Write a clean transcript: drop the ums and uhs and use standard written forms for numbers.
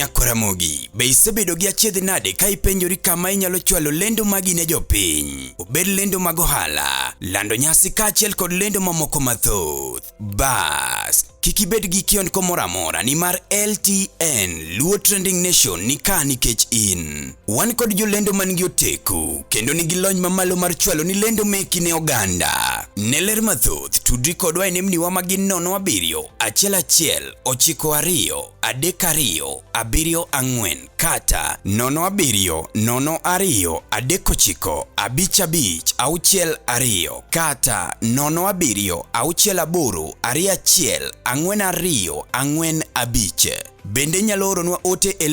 Nyakwaramogi, be isebedo gi achiedh nade ka ipenjori kama inyalo chwalo lendo magi ne jopiny? Obed lendo mag ohala, lando nyasi kaachiel kod lendo mamoko mathoth. Bas, kik ibed gi kiondko moro amora nimar LTN Luo Trending Nation ni ka nikech in. Wan kod jolendo man gi oteku kendo nigi lony mamalo mar chwalo ni lendo meki ne oganda. Ne ler mathoth, tudri kodwa e nembniwa ma gin 07 11 92 32 74 kata 07 02 39 55 62 kata 07 68 21 42 45. Bende inyalo oronwa ote e